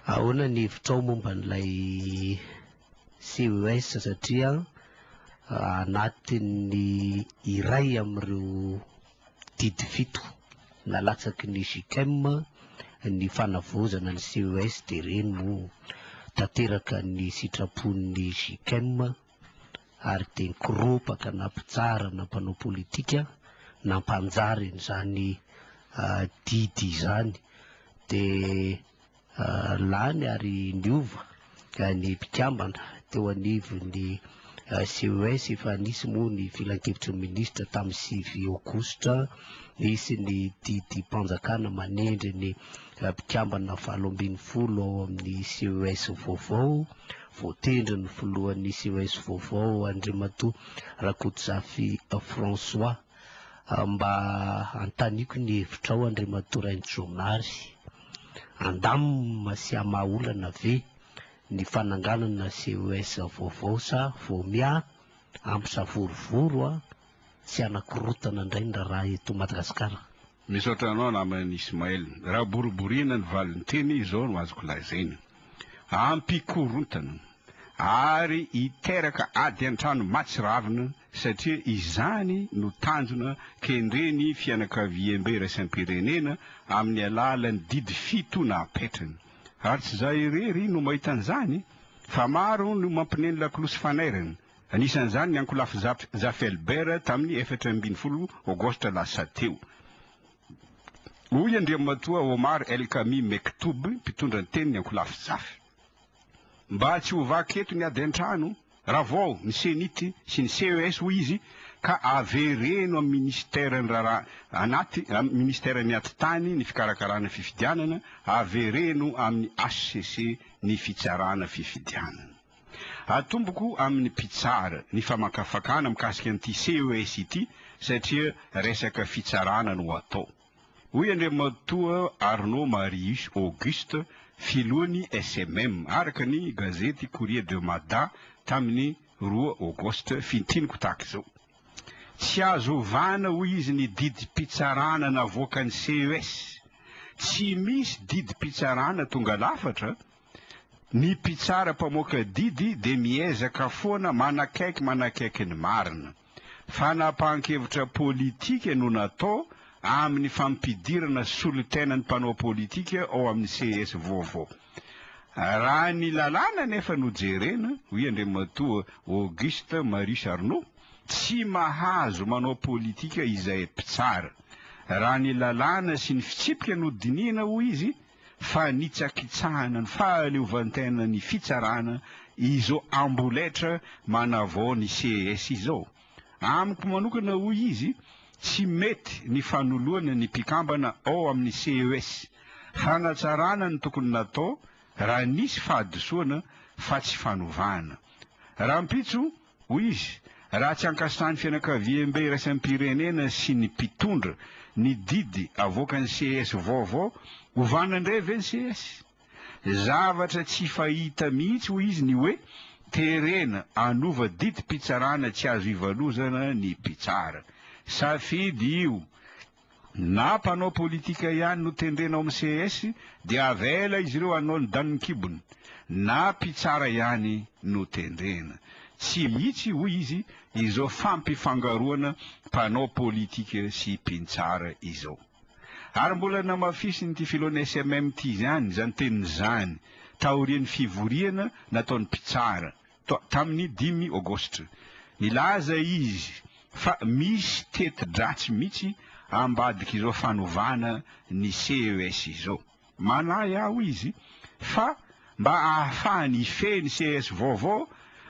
Ahoana ny hevitrao momba an'ilay CES satria anatin'ny iray amin'ireo didy fito nalatsaky ny JICM ny fanavaozana ny CES dia ireny moa tanteraka ny sitrapon'ny JICM ary dia nikoropaka na mpitsara na mpanao politika nampanjary an'izany didy izany dia lany ary niova ny mpikambana teo anivon'ny CES. Efa nisy moa ny filankevitry ny minisitra tamin'ny 9 aogositra, nisy ny didim-panjakana manendry ny mpikambana 18 ao amin'ny CES vaovao, voatendry ny filohan'ny CES vaovao Andriamatoa Rakotozafy François. Mba antaniko ny hevitrao Andriamatoa Rainijaonary, handamina sy hamaha olana ve ny fananganana CES vaovao sa vao miha hampisavorovoro sy hanakorotana indray ny raharaha eto Madagasikara? Misaotra anao namana Ismaël. Raha boriborina ny valinteny izao no azoko lazaina. Hampikorontana ary hiteraka ady an-trano mahatsiravina satria izany no tanjona kendren'ny fianakaviambe iraisam-pirenena amin'ny alalan'ny didy fito napetrany. Ary tsy izaho irery no mahita an'izany fa maro no mampineno lakolosy fanairana. Anisan'izany ny ankolafy Zafy Albert tamin'ny 14 Aogositra lasa teo. Hoy Andriamatoa Omar El Kami Mektoub, mpitondra ny tenin'ny ankolafy Zafy. Mba tsy ho vaky eto ny ady an-trano, ravao ny Cenit sy ny CES hoy izy ka avereno amin'ny minisiteran'ny raharaha anaty, amin'ny minisiteran'ny atitany ny fikarakarana fifidianana, avereno amin'ny hcc ny fitsarana fifidianana. Atomboko amin'ny mpitsara ny famakafakana mikasika an'ity CES ity satria resaka fitsarana no atao. Hoy Andriamatoa Arnaud Marius Auguste, filohan'ny SMM, araka ny gazety Courrier de Mada tamin'ny 2 Aogositra, fintiniko tahaka izao. Tsy azo ovana, hoy izy, ny didim-pitsarana navoakan'ny CES. Tsy misy didim-pitsarana tonga lafatra, ny mpitsara mpamoaka didy dia miezaka foana manakaiky manakaiky ny marina. Fanapahan-kevitra politika no natao amin'ny fampidirana solontenan'ny mpanao politika ao amin'ny ces vaovao. Raha ny lalàna anefa no jerena, hoy Andriamatoa Auguste Marius Arnaud, tsy mahazo manao politika izay mpitsara. Raha ny lalàna sy ny fitsipika no dinihina, hoy izy, fanitsakitsahana ny fahaleovantenan'ny fitsarana izao amboletra manavao ny ces izao. Amiko manokana hoy izy, tsy mety ny fanoloana ny mpikambana ao amin'ny ces. Fanatsarana no tokony natao raha nisy fahadisoana fa tsy fanovana. Rahampitso, Hoy izy, Raha tsy ankasitrahan'ny fianakaviambe iraisam-pirenena sy ny mpitondra ny didy avoakan'ny ces vaovao, ovana indray ve ny ces? Zavatra tsy fahita mihitsy, hoy izy, ny hoe terena hanova didim-pitsarana tsy azo ivalozana ny mpitsara. Safidy io. Na mpanao politika ihany no tendrena ao amin'ny ces dia avela izy ireo hanao ny danin'ny kibony, na mpitsara ihany no tendrena. Tsy mihitsy, hoy izy, izao fampifangaroana mpanao politika sy mpintsara izao. Ary mbola namafisin'ity filohan'ny SMM ity ihany izany teniny izany taorian'ny fivoriana nataon'ny mpitsara. Tamin'ny 5 Aogositra, nilaza izy fa misy teti-dratsy mihitsy ambadik'izao fanovana ny ces izao. Manahy aho, hoy izy, fa mba ahafahany hifehy ny ces vaovao,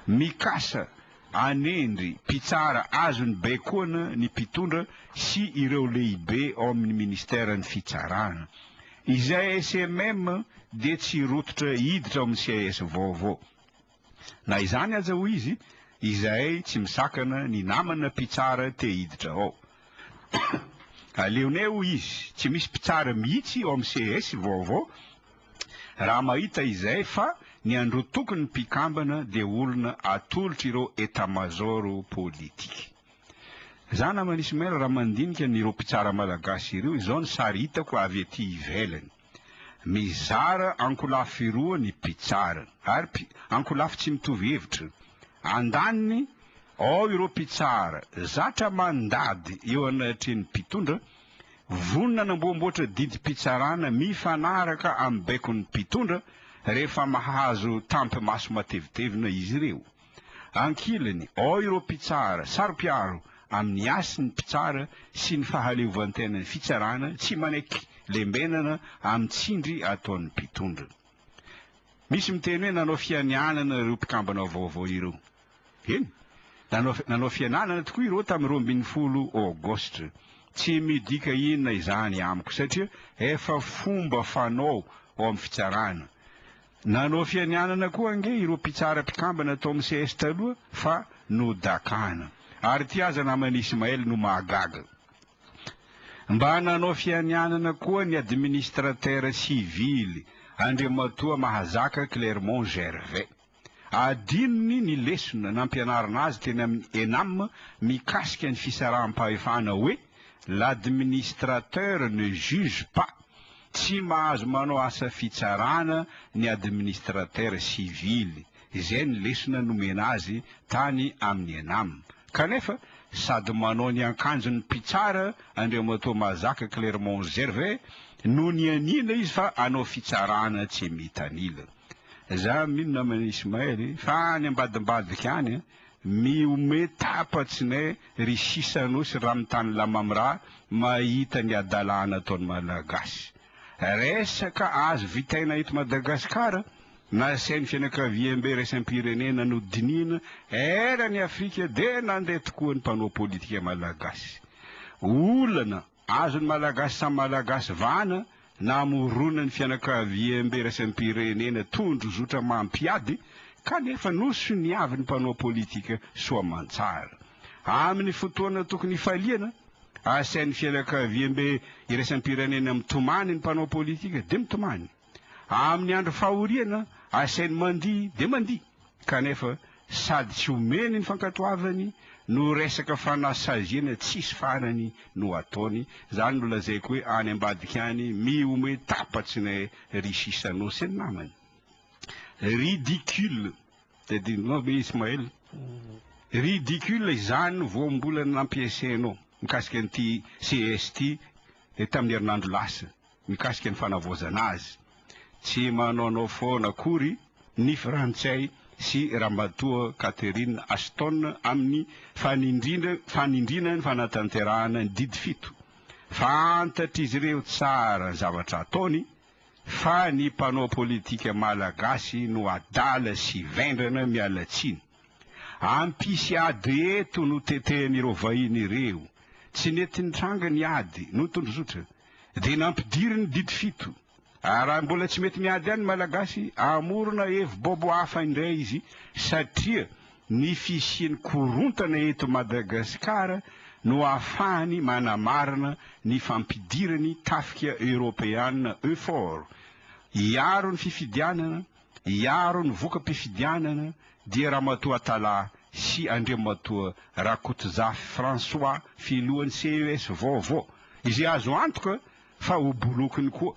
mikasa hanendry mpitsara azony baikoana ny mpitondra sy ireo lehibe ao amin'ny ministeran'ny fitsarana. Izay SMM dia tsy rototra hiditra ao amin'ny ces vaovao. Na izany aza hoy izy, izahay tsy misakana ny namana mpitsara te hiditra ao. Aleonay hoy izy, tsy misy mpitsara mihitsy ao amin'ny ces vaovao raha mahita izahay fa ny androtokon'ny mpikambana dia olona atolotr'ireo etat-major politika. Za namana Ismaël raha mandinika an'ireo mpitsara malagasy ireo, izao ny sary hitako avy aty ivelany. Mizara ankolafy roa ny mpitsara, ary ankolafy tsy mitovy hevitra. Andaniny, ao ireo mpitsara zatra mandady eo anatrehan'ny mpitondra, vonona hanamboamboatra didim-pitsarana mifanaraka amin'ny baikon'ny mpitondra rehefa mahazo tampi-maso matevitevina izy ireo. Ankilany, ao ireo mpitsara saro-piaro amin'ny hasin'ny mpitsara sy ny fahaleovantenan'ny fitsarana tsy manaiky lembenana amin'ny tsindry ataon'ny mpitondra. Misy miteny hoe nanao fianianana ireo mpikambana vaovao ireo. Eny, nanao nanao fiananana tokoa ireo tamin'ny 12 Aogositra. Tsy midika inona izany amiko satria efa fomba fanao ao amin'ny fitsarana. Nanao fianianana koa ange ireo mpitsara mpikambana tao amin'ny CS taloha fa nodakana. Ary ity aza naman'i Ismaël no mahagaga. Mba nanao fianianana koa ny administrateur sivily Andriamatoa Mahazaka Clermont Gervais. Adinony ny lesona nampianarina azy teny amin'ny ENAM mikasika ny fisaraham-pahefana hoe l'administrateur ne juge pas, tsy mahazo manao asa fitsarana ny administrateur sivily, izay ny lesona nomena azy tany amin'ny ENAM. Kanefa sady manao ny ankanjon'ny mpitsara Andriamatoa Mahazaka Clermont Gervais no nianiana izy fa hanao fitsarana tsy mitanila. Za mino namana Ismaël fa any ambadimbadika any an, mihomehy tapa-tsinay ry sisa nosy ramitany lamamra mahita ny hadalana ataon'ny Malagasy. Resaka azo vitaina eto Madagasikara nasain'ny fianakaviambe iraisam-pirenena nodinihina eran'i Afrika dia nandeha tokoa ny mpanao politika Malagasy. Olana Azon'ny Malagasy samy Malagasy vahana namorona ny fianakaviambe iraisam-pirenena tondrozotra mampiady kanefa nosoniavin'ny mpanao politika soamantsara. Amin'ny fotoana tokony hifaliana, asain'ny fianakaviambe iraisam-pirenena mitomany ny mpanao politika dia mitomany. Amin'ny andro fahoriana, asainy mandihy dia mandihy, kanefa sady tsy omeny ny fankatoavany no resaka fanasaziana tsisy farany no ataony, zany no lazaiko hoe any ambadika any mihomehy tapa-tsinay ry Chissano sy ny namany. Ridicule! Tadidinao ve Ismaël? Ridicule izany no voambolana nampiasainao mikasika an'ity CES ity tamin'ny herinandro lasa. mikasika ny fanavaozana azy. Tsy manaonao foana akory ny frantsay sy Ramatoa Catherine Ashton amin'ny fanindrindra fanindriana ny fanatanterahana ny didy fito. Fantatr'izy ireo tsara ny zavatra ataony fa ny mpanao politika malagasy no adala sy vendrana miala tsiny. Hampisy ady eto no tetehan'ireo vahiny ireo. Tsy nety nitranga ny ady noho ny tondrozotra. Dia nampidiriny didy fito. Ary raha mbola tsy mety miady ihany ny Malagasy, hamorona hevi-baovao hafa indray izy satria ny fisian'ny korontana eto Madagasikara no ahafahany manamarina ny fampidirany tafika Eoropeana Eufor hiaro ny fifidianana, hiaro ny voka-pifidianana dia Ramatoa Atallah sy Andriamatoa Rakotozafy François filohan'ny CES vaovao izay azo antoka fa ho bolokiny koa.